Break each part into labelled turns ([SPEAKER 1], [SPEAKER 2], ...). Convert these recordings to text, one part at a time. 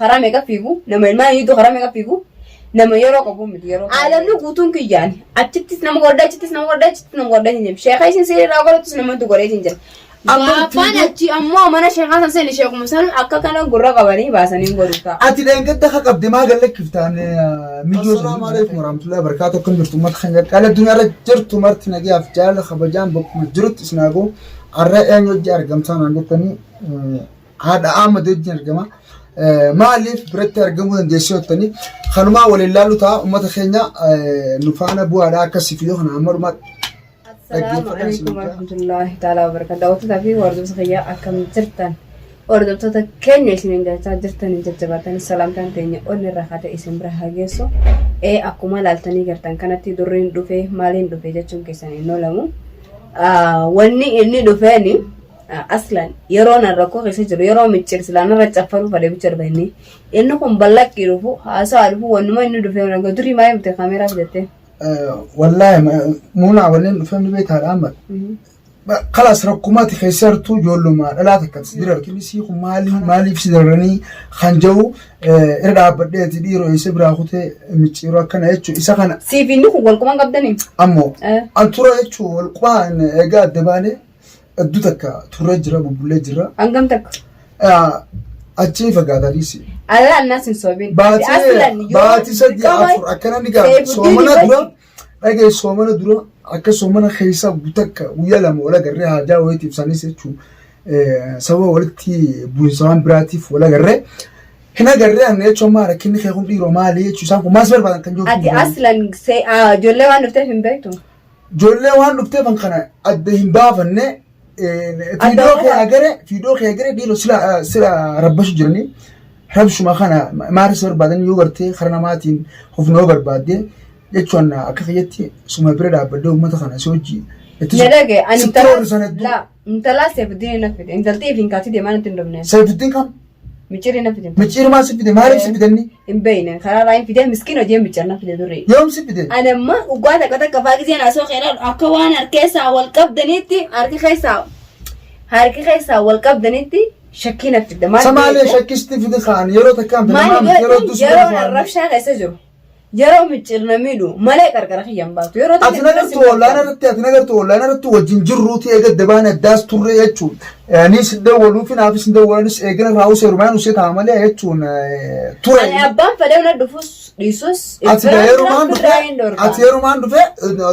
[SPEAKER 1] Karaa meeqa fiigu nama ilmaan hiitu karaa meeqa fiigu nama yeroo qabu miti yeroo. Aalamni guutuun kiyyaan achittis nama godha achittis nama godha achittis nama godha hin jiru. Sheeka isin sirrii irraa godhattus namatti godhee hin jiru. Gaafaan achi ammoo mana sheekaa san seeni sheekuma san akka kana gurra qabanii baasanii hin godhu ta'a.
[SPEAKER 2] Ati dheengadda ka qabde maa gallakkiftaan mijoo. Assalaamu alaikum warahmatullahi wabarakatuh. Akkam jirtu uummata keenya qaala addunyaa irra jirtu marti nagayaaf jaalala kabajaan bakkuma jirutti isin haa ga'u. Har'a eenyu hojii argamtaa naan jettanii haadha Ahmad wajjin argama. Maaliif biratti argamuu dandeessee jettanii kanumaa waliin laallu ta'a uummata keenya nu faana bu'aadha akka siif yoo kana amma dhumaa
[SPEAKER 1] Assalaamu alaikum warahmatullahi ta'ala wabarakatuh. Daawwattoota fi hordoftoota kiyyaa akkam jirtan? Hordoftoota keenya isiniin jechaa jirtan hin jajjabaatan salaamtaan teenya onni irraa kaatee isin bira haa geessu. Ee akkuma laaltanii gartan kanatti durriin dhufe maaliin dhufe jechuun keessan hin oolamu. Wanni inni dhufeeni Aslan yeroo nan rakkoo keessa jiru yeroo micciir silaa narra caffaruu fadhe bicha dhufe inni. Inni kun ballaqqii dhufu haasaa dhufu wannuma inni dhufe rakkoo durii maayii bute kaameeraa fidattee.
[SPEAKER 2] Wallaahi muunaa waliin dhufee ni beekaadha amma. Kalaas rakkuma ati keessa jirtu ijoolluma dhalaa takka si dira arginu sii kun maali maaliif si dararanii kan jedhu irra dhaabbadheeti dhiiroo isa biraa kutee micciiroo akkana jechuun isa kana
[SPEAKER 1] Siif inni kun wal quban qabdanii?
[SPEAKER 2] ammoo an tura jechuun wal qubaan egaa adda baanee Hedduu takka turree jira bubbullee jira.
[SPEAKER 1] Hangam takka?
[SPEAKER 2] Achii fagaataa dhiisi.
[SPEAKER 1] Alaa annaas hin soobin.
[SPEAKER 2] Baatii baatii sadii afur akkana ni gaafata. Soomana dura dhagee soomana dura akka soomana keessa takka guyyaa lama wal agarree haajaa wayiitiif sanis jechuun sababa walitti bu'insa waan biraatiif wal agarree. Hin agarree anna jechuun amma rakkinni kee kun dhiiroo maali jechuun isaan kun maal si barbaadan kan jiru.
[SPEAKER 1] Ati aslan ijoollee waan dhufteef hin beektu.
[SPEAKER 2] Ijoollee waan dhufteef an kana adda hin baafanne fiidoo kee agare fiidoo kee agare dhiiroo sila sila rabbashu jiranii rabshuma kana maal si barbaadan yoo gartee kara namaatiin hufna yoo barbaadde jechuun akka kiyyatti suma bira dhaabbadde uummata kana si hojii itti
[SPEAKER 1] Na dhage ani
[SPEAKER 2] sitti
[SPEAKER 1] intalaa
[SPEAKER 2] roorrisan hedduu.
[SPEAKER 1] laa intalaa Seefuddiin na fide intalti ifiin kaatee deemaa natti hin dhufne.
[SPEAKER 2] Seefuddiin kam?
[SPEAKER 1] Micciirri na fide.
[SPEAKER 2] Micciirri maal si fide? Maaliif si fide inni?
[SPEAKER 1] Hin beekne karaa irraa hin fide miskiin hojii micciir na fide durri.
[SPEAKER 2] Yoom si fide?
[SPEAKER 1] Ani amma dhugaa takka takka faa giseen asoo keedhaan akka waan harka keessaa wal qabdanitti harki keessaa harki keessaa wal qabdanitti shakkii na fidda. Maal
[SPEAKER 2] Samaalee
[SPEAKER 1] beekte?
[SPEAKER 2] shakkisti fide kaan yeroo takka hin
[SPEAKER 1] Maal
[SPEAKER 2] fide yeroo
[SPEAKER 1] godhu
[SPEAKER 2] dus
[SPEAKER 1] yeroo an rabshaa keessa jiru yeroo micciir na miidhu malee qarqara kiyya hin baatu. Yeroo
[SPEAKER 2] Ati nagartu online irratti ati nagartu online irratti wajjin jirruuti eega dabaan addaas turre jechuun ni si dawwaluufi naafis hin dawwalanis eegana raawuu seerumaan usee ta'a malee jechuun ture.
[SPEAKER 1] Ani abbaan fedhee na dhufus dhiisus
[SPEAKER 2] Ati yerumaan dhufe ati yerumaan dhufe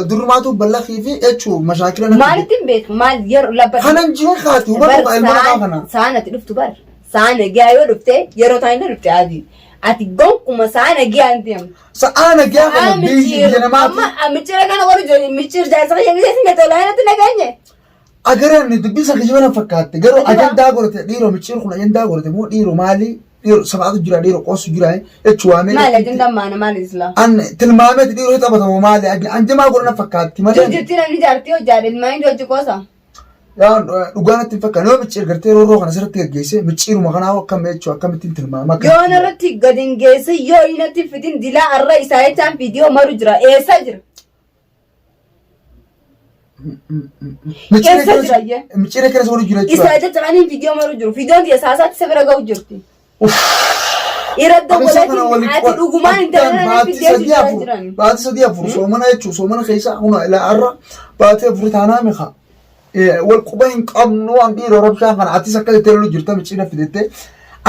[SPEAKER 2] durumaatu ballakii fi jechuun mashaakila natti.
[SPEAKER 1] Maalitti hin beeku maal yeroo labba.
[SPEAKER 2] Kanan jiru kaati hubatu ka ilma namaa kana.
[SPEAKER 1] Sa'aan ati dhuftu bar sa'aan nagaa yoo dhufte yeroo taa'in dhufte adii ati gonkuma sa'aan nagaa hin deemtu.
[SPEAKER 2] Sa'aa nagaa kana biyyi biyya namaati.
[SPEAKER 1] Amma micciira kana warri jiru micciir jaarsa kiyya gisee singa tolaa irratti nageenye.
[SPEAKER 2] Agareen dubbii isa kijiba na fakkaatte garuu ajandaa godhate dhiiroo micciir kun ajandaa godhate moo dhiiroo maali dhiiroo sabaatu jira dhiiroo qoosu jira jechuun waamee.
[SPEAKER 1] Maali ajandaan maana maali islaa?
[SPEAKER 2] An tilmaameeti dhiiroo taphatamu maali anjamaa godhana fakkaatti malee.
[SPEAKER 1] Jirti namni jaartii hojjaadha ilmaan hojii qoosa.
[SPEAKER 2] Yaa dhugaa natti hin fakkaanne yoo micciir gartee roorroo kana sirriitti gaggeesse micciiruma kanaa akkam jechuu akkamittiin tilmaama akka
[SPEAKER 1] Yoo narratti gad hin geessin yoo inatti fidin dilaa arra isaa jechaan viidiyoo maru jira eessa jira?
[SPEAKER 2] Micciirri
[SPEAKER 1] Eessa jira iyyee?
[SPEAKER 2] Micciirri keessa godhu jira jechuudha.
[SPEAKER 1] Isaa jecha aniin viidiyoo maru jiru viidiyoon tiyya saasaatti isa bira ga'u jirti. Irratti
[SPEAKER 2] Akka isa kana
[SPEAKER 1] obboleetiin
[SPEAKER 2] waliin
[SPEAKER 1] ati dhugumaan intala nana
[SPEAKER 2] baatii
[SPEAKER 1] fiddee
[SPEAKER 2] sadii
[SPEAKER 1] jira
[SPEAKER 2] afur
[SPEAKER 1] jiran.
[SPEAKER 2] baatii sadii afur soomana jechuun soomana keessa huna ilaa har'a baatii afur taanaa miha wal quba hin qabnu an dhiiroo rabshaan kana atis akka jettee lolu jirta micciira fidettee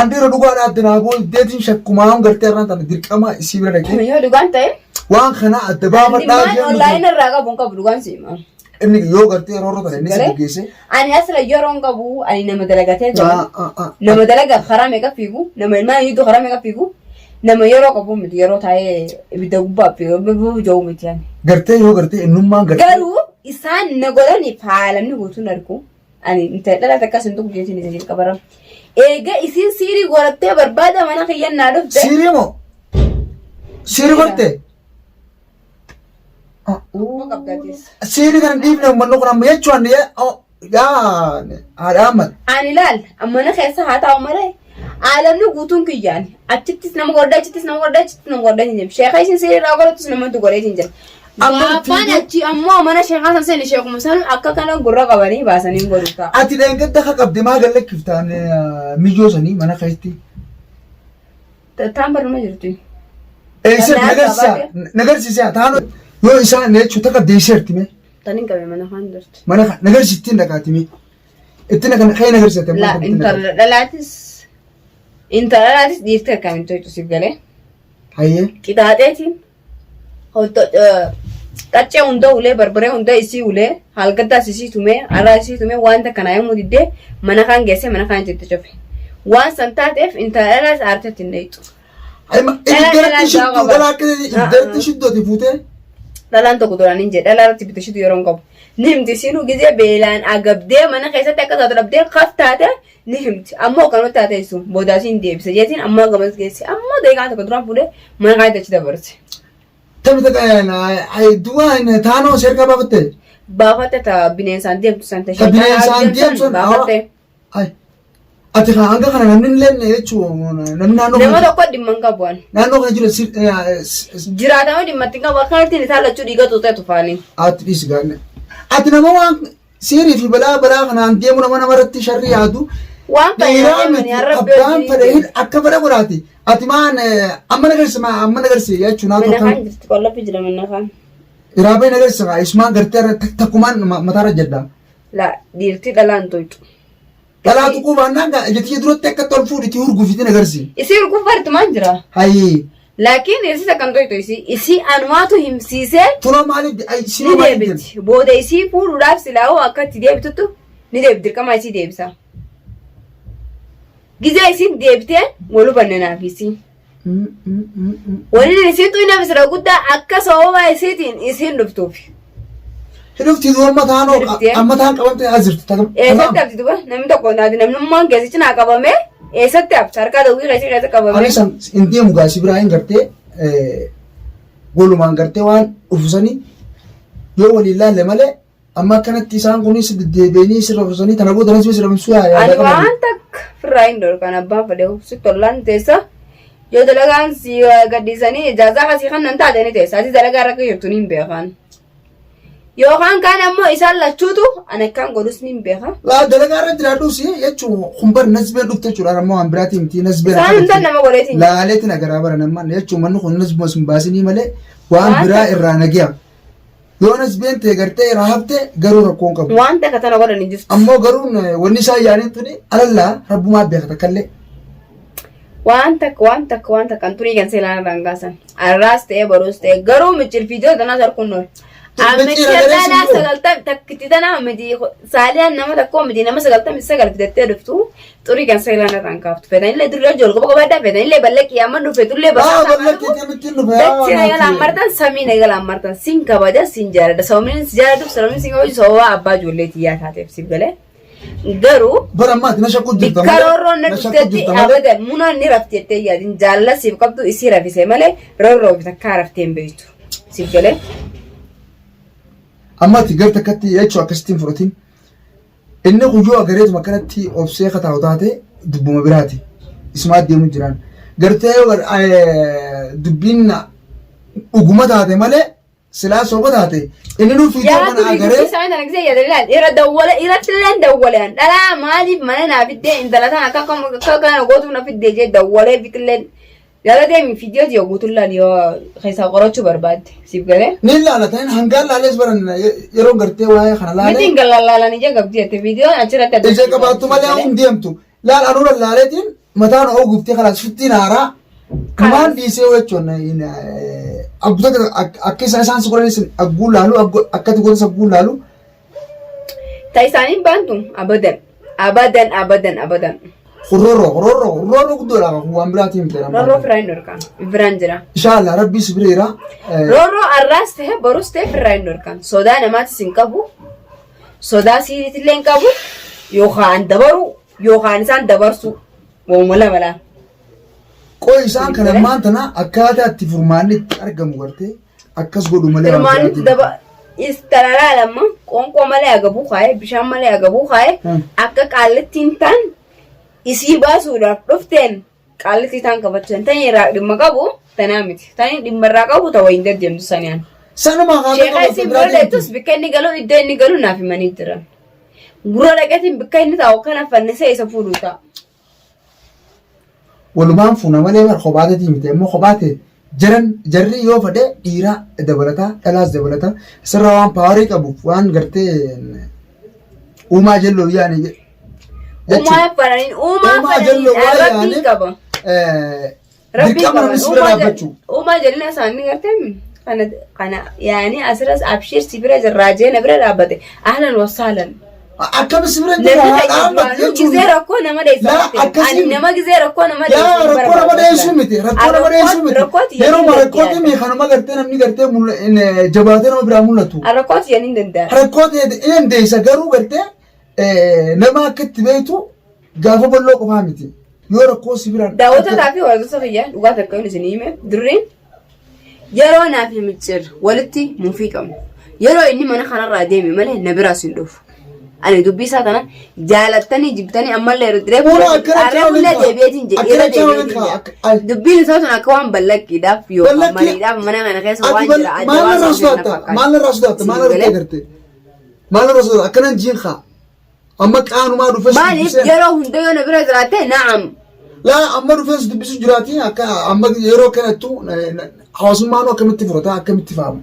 [SPEAKER 2] an dhiiroo dhugaadha adda naa boodeetiin shakkumaa gartee har'aan tana dirqama isii bira dhaqee
[SPEAKER 1] Yoo dhugaan ta'e
[SPEAKER 2] waan kana adda baafadhaa
[SPEAKER 1] dhimmaan onlaayinii irraa qabu hin qabu dhugaan si hima.
[SPEAKER 2] Inni yoo gartee yeroo irra tana inni si
[SPEAKER 1] Galee?
[SPEAKER 2] geggeesse.
[SPEAKER 1] Ani asirra yeroo hin qabu ani nama dalagatee galu.
[SPEAKER 2] Ah, ah, ah.
[SPEAKER 1] Nama dalaga karaa meeqa fiigu nama ilmaan hiitu karaa meeqa fiigu nama yeroo qabu miti yeroo taa'ee ibidda gubbaa fiigu jiru miti ani.
[SPEAKER 2] Gartee yoo gartee innummaan gartee.
[SPEAKER 1] Garuu isaan na godhaniif haalamni guutuun argu. Ani intala dhala takkas hin tuqu jechuun isa jalqabarra. Eega isiin siirii godhattee barbaada mana kiyyan naa dhufte.
[SPEAKER 2] Siirii moo? Siirii godhatte? Siirii kana dhiifne uummanni kun amma jechuun yaa haadha Ahmad.
[SPEAKER 1] Ani laal mana keessa haa taa'u malee aalamni guutuun kiyyaan achittis nama godha achittis nama godha achittis nama godha hin jiru. Sheeka isin siirii irraa godhattus namatti godhee hin jiru. Gaafaan achi ammoo mana sheekaa san seeni sheekuma san akka kana gurra qabanii baasanii hin godhu ta'a.
[SPEAKER 2] Ati dheengadda ka qabde maa gallakkiftaan mijoo sanii mana keessatti.
[SPEAKER 1] Taan barnuma jirti.
[SPEAKER 2] Eessa
[SPEAKER 1] Tan
[SPEAKER 2] nagarsiisa nagarsiisa taan yoo isaan jechuun takka deesseerti mee
[SPEAKER 1] Tan hin qabe mana kaan jirti.
[SPEAKER 2] mana nagarsiisti dhaqaati mee itti nagan ka'ee nagarsiisa
[SPEAKER 1] La intala dhalaatis intala dhalaatis dhiirti akkamiin to'atu siif galee.
[SPEAKER 2] Hayyee.
[SPEAKER 1] Qixaaxeetiin qaccee hunda ulee barbaree hunda isii ulee halgaddaas isii tumee alaa isii tumee wanta kanaa yommuu diddee mana kaan geessee mana kaan itti cufe. Waan san taateef intala dhalaas aarteetti hin dheeyxu.
[SPEAKER 2] Iddarratti shittuu dhalaa akka iddarratti shittooti fuutee.
[SPEAKER 1] Dhalaan tokko duraan hin jedhe dhalaa irratti bitte shittu yeroo hin qabu. Ni himti isiinuu gizee beelaan agabdee mana keessatti akka taatu dhabdee kaf taate ni himti. Ammoo akkanumatti taate isu boodaa isiin deebise jeetiin ammoo gamas geesse ammoo daqiiqaa tokko duraan fuudhee mana kaanitti achi dabarse.
[SPEAKER 2] Tami takka duwwaa taanoo seerkaa baafatte.
[SPEAKER 1] Baafatte ta bineensaan deemtu san ta
[SPEAKER 2] Ta bineensaan deemtu san,
[SPEAKER 1] baafatte.
[SPEAKER 2] Ay, Ati kan hanga kana namni illee jechuun namni naannoo
[SPEAKER 1] Nama
[SPEAKER 2] kana
[SPEAKER 1] tokko dhimma hin qabu ani.
[SPEAKER 2] naannoo kana jiru si
[SPEAKER 1] Jiraatama dhimma itti hin qabu akkanatti isaan lachuu dhiiga xuuxee tufaanii.
[SPEAKER 2] ati dhiisi gaanne. Ati nama waan seerii fi balaa balaa kanaan deemu nama namarratti sharri yaadu.
[SPEAKER 1] Waan kana
[SPEAKER 2] Dhiiraa
[SPEAKER 1] deemanii
[SPEAKER 2] miti
[SPEAKER 1] har'a
[SPEAKER 2] abbaan fedhe hin akka fedhe godhaati. Ati maan amma nagarsi amma nagarsi jechuun naannoo
[SPEAKER 1] Mana
[SPEAKER 2] kan
[SPEAKER 1] kaan jirti qolloffi jira mana kaan.
[SPEAKER 2] iraabee nagarsi isumaan gartee irra takkumaan mataarra jedha.
[SPEAKER 1] La dhiirti dhalaan toytu.
[SPEAKER 2] Dhalaa tuquu baannaan gaa ija tiyya duratti akka tol fuudhiti hurgufiti nagarsi.
[SPEAKER 1] Isii hurguf bartumaan jira.
[SPEAKER 2] Hayii.
[SPEAKER 1] Laakiin isii takkan toytu isii isii anumaatu himsiisee
[SPEAKER 2] Tunoo maaliif ay
[SPEAKER 1] ni
[SPEAKER 2] sinoo maaliif deemti?
[SPEAKER 1] deebiti. Booda isii fuudhuudhaaf silaa'uu akka itti deebitutu ni deebiti dirqama isii deebisa. Gizee isiin deebitee wal hubanne naaf isii. Waliin isiin xuyi nama sira guddaa akka sababa isiitiin isiin dhuftuuf.
[SPEAKER 2] Hidhufti du'a amma taanoo
[SPEAKER 1] Hidhufti.
[SPEAKER 2] amma taan qabamte as jirti.
[SPEAKER 1] Eessatti hafti duba namni tokko naati namnummaan keessichi naa qabame eessatti hafti harkaa dawwii keessa keessa qabame.
[SPEAKER 2] Ani san hin deemu gaa si biraa hin gartee walumaan gartee waan dhufusanii yoo waliin laalle malee Amma akkanatti isaan kunis deddeebi'anii sirra fusanii tana booda nasbii sirra fusuu yaa yaada
[SPEAKER 1] Ani
[SPEAKER 2] qaban.
[SPEAKER 1] waan takka firraa hin dhorkan abbaan fedhe si tollaan teessa. Yoo dalagaan si gadhiisanii ijaazaa kasii kan nan taate ni teessa. Ati dalagaa irra akka jirtu ni hin beekan. Yookaan kaan ammoo isaan lachuutu ani akkaan godhus ni hin beeka.
[SPEAKER 2] Laa dalagaa irra jiraadhus jechuun kun bar nasbee dhufte jechuudha ammoo waan biraatii miti nasbee
[SPEAKER 1] Isaan hunda nama godheetiin jira.
[SPEAKER 2] Laaleetiin agaraa bara namman jechuun manni kun nasbuma sun baasinii malee waan
[SPEAKER 1] Waan
[SPEAKER 2] biraa
[SPEAKER 1] takka-
[SPEAKER 2] irraa nagiya. Yoo nasbeen ta'e gartee irraa hafte garuu rakkoo hin qabu.
[SPEAKER 1] Waan takka tana godhan hin jirtu.
[SPEAKER 2] Ammoo garuu wanni isaan yaaniin tuni alallaa rabbumaa beeka takkallee.
[SPEAKER 1] Waan takka waan takka waan takka turii kan seelaan irraan kaasan. Arraas ta'ee boruus ta'ee garuu miccir fiidiyoo tanaas harkuun nool.
[SPEAKER 2] Miccir agaree
[SPEAKER 1] Ammichi
[SPEAKER 2] siin
[SPEAKER 1] sagaltam takkitti tana miti saaliyaan nama tokko miti nama 99 fidattee dhuftu Xurii kan seelaan irraan kaaftu. Feetanillee durri ijoollee qofa qofaadhaa feetanillee ballee qiyaaman dhufe tullee
[SPEAKER 2] Aa
[SPEAKER 1] basaa
[SPEAKER 2] ballee kamitti dhufe
[SPEAKER 1] Dachee na galaan martan samii na galaan martan sin kabaja sin jaaladha sababni si jaaladhuuf sababni sin kabaju sababa abbaa ijoollee tiyyaa taateef siif galee garuu
[SPEAKER 2] Bara ammaati na shakkuu jirta
[SPEAKER 1] bikka roorroon na
[SPEAKER 2] Na shakkuu
[SPEAKER 1] dhuftetti
[SPEAKER 2] jirta malee.
[SPEAKER 1] abadan munaan ni rafti jettee yaadin jaalala siif qabdu isii rafise malee roorroo fi takkaa raftee hin beektu siif galee.
[SPEAKER 2] Ammaati gar takkatti jechuu akkasitti hin fudhatin. Inni kun yoo agareetuma akkanatti obsee ka taa'u taate dubbuma biraati. Isumaa deemu jiraan. Gartee yoo dubbiin dhuguma taate malee silaa soba taate inni nu fiidoo
[SPEAKER 1] Yaa
[SPEAKER 2] kana
[SPEAKER 1] durii
[SPEAKER 2] agaree
[SPEAKER 1] dubbii isaanii tana gisee yaada ilaal irra dawwale irratti illee dawwaleen dhalaa maaliif mana naa fiddee intala tana akka akka kana gootuuf na fiddee jee dawwalee fitillee Jala deemi fiidiyoo tiya guutuun laali yoo keessaa qorachuu barbaadde siif galee.
[SPEAKER 2] Ni laala ta'in hangaan laalees baran yeroo gartee waa'ee kana
[SPEAKER 1] Miti
[SPEAKER 2] laalee
[SPEAKER 1] hin lallaalanii ija qabdi jette viidiyoon achirratti adda
[SPEAKER 2] ija qabaattu malee hin deemtu. Laal anuu laaleetiin mataan oo guftee kalaas fittiin haaraa Maan dhiisee jechuun abbota akka isaan si godhanis agguu laalu akkati godhas agguu laalu
[SPEAKER 1] Ta isaaniin baantu abadan abadan abadan abadan.
[SPEAKER 2] Roorroo roorroo roorroo guddoodha kun waan biraatiin miti.
[SPEAKER 1] Roorroo firraa hin dhorkan biraan jira.
[SPEAKER 2] Inshallah rabbii si bira jira.
[SPEAKER 1] Roorroo arraas ta'e borus ta'e firraa hin dhorkan. Sodaa namaatis hin qabu. Sodaa siiriitillee hin qabu. Yookaan dabaru yookaan isaan dabarsu. Waanuma lama laa.
[SPEAKER 2] Qoy isaan kana ammaan tana akkaataa itti furmaanni itti argamu gartee akkas godhu malee waan
[SPEAKER 1] Furmaanni
[SPEAKER 2] biraatiin.
[SPEAKER 1] daba istalaraa lama qoonqoo malee agabuu kaa'e bishaan malee agabuu kaa'e akka qaallittiin tan isii baasuudhaaf dhufteen qaallittii tan qabachan tan irraa dhimma qabu tanaa miti tan dhimma irraa qabu ta wayiin deddeemtu sani'an.
[SPEAKER 2] Sanuma haala
[SPEAKER 1] Sheekaa
[SPEAKER 2] qabatu
[SPEAKER 1] isiin bira
[SPEAKER 2] biraatiin
[SPEAKER 1] deettus bikka inni galu iddoo inni galu naaf himanii jiran. Gurra dhaqeetiin bikka inni taa'u kana fannisee isa fuudhuu ta'a.
[SPEAKER 2] Walumaan fuuna malee bar kophaa teetii miti ammoo kophaa tee jaran jarri yoo fedhe dhiiraa dabalataa dhalaas dabalataa sirraa waan paawarii qabuuf waan gartee uumaa jelloo yaani jechuudha.
[SPEAKER 1] Uumaa fadhaniin uumaa
[SPEAKER 2] Uumaa
[SPEAKER 1] fadhaniin
[SPEAKER 2] jelloo waan
[SPEAKER 1] rabbiin
[SPEAKER 2] yaaniif
[SPEAKER 1] qaba. Rabbiin
[SPEAKER 2] dirqama
[SPEAKER 1] qaba.
[SPEAKER 2] namni si bira
[SPEAKER 1] Uumaa
[SPEAKER 2] dhaabbachuu.
[SPEAKER 1] uumaa jalina isaanii gartee kana kana yaani asiras abshir si bira jirraa jee na bira dhaabbate ahlan wasaalan.
[SPEAKER 2] Akkami si bira jira
[SPEAKER 1] Namni keenya
[SPEAKER 2] dhaabbatu
[SPEAKER 1] duraanuu
[SPEAKER 2] jechuun.
[SPEAKER 1] gizee rakkoo nama dheessa
[SPEAKER 2] Laa,
[SPEAKER 1] waan ta'eef.
[SPEAKER 2] akkasii
[SPEAKER 1] Ani nama gizee rakkoo nama
[SPEAKER 2] Yaa
[SPEAKER 1] dheessu hin
[SPEAKER 2] rakkoo nama
[SPEAKER 1] barbaadu
[SPEAKER 2] dheessuu
[SPEAKER 1] aslan.
[SPEAKER 2] miti rakkoo nama dheessuu miti
[SPEAKER 1] Rakkooti
[SPEAKER 2] yeroo
[SPEAKER 1] jedhanii
[SPEAKER 2] rakkootii
[SPEAKER 1] danda'a.
[SPEAKER 2] mi kanuma gartee namni gartee jabaatee nama biraa mul'atu.
[SPEAKER 1] Rakkooti jedhanii hin danda'a.
[SPEAKER 2] Rakkoo ta'e inni dandeessa garuu gartee nama akka itti beektu gaafa balloo qofaa miti yoo rakkoo si biraan.
[SPEAKER 1] Daawwatootaa fi hordoftoota kiyya dhugaa takka yoon isin hime durriin yeroo naaf hin micciir walitti mufii qabnu. Yeroo inni mana kanarraa deeme malee na biraas hin dhufu. Ani dubbii isaa kana jaalattanii jibbitanii ammallee irra
[SPEAKER 2] Fuula akkana
[SPEAKER 1] reefullee
[SPEAKER 2] chaalan
[SPEAKER 1] deebi'eetiin jedhe
[SPEAKER 2] akkana
[SPEAKER 1] irra
[SPEAKER 2] chaalan
[SPEAKER 1] deebi'eetiin
[SPEAKER 2] kaa
[SPEAKER 1] jedhe. Dubbiin isaa sun akka waan ballaqqiidhaaf yookaan
[SPEAKER 2] Ballaqqii-
[SPEAKER 1] mariidhaaf mana kana keessa
[SPEAKER 2] Ati
[SPEAKER 1] waan
[SPEAKER 2] bal
[SPEAKER 1] jira adda
[SPEAKER 2] maal
[SPEAKER 1] baasuu
[SPEAKER 2] irraa
[SPEAKER 1] na
[SPEAKER 2] sodaata?
[SPEAKER 1] fakkaata.
[SPEAKER 2] Maal irraa sodaata? Maal
[SPEAKER 1] Siin
[SPEAKER 2] irraa
[SPEAKER 1] galee?
[SPEAKER 2] gartee? Maal irraa sodaata? Akkanan jiin kaa. Amma qaanumaa dhufee si
[SPEAKER 1] Maaliif
[SPEAKER 2] dubbisee.
[SPEAKER 1] yeroo hunda yoo na bira jiraatte na'am.
[SPEAKER 2] Laa amma dhufee si dubbisu jiraatiin akka amma yeroo kanattu hawaasummaan akkamitti fudhata akkamitti faamu.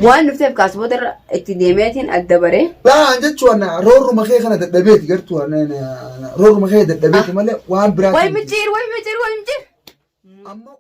[SPEAKER 1] Waan dhufteef kaasboota irra itti deemeetiin adda baree.
[SPEAKER 2] Laa an jechuun roorruma kee kana dadhabeeti gartuu roorruma kee dadhabeeti malee waan biraa.
[SPEAKER 1] Way micciir way micciir way micciir.
[SPEAKER 2] Amma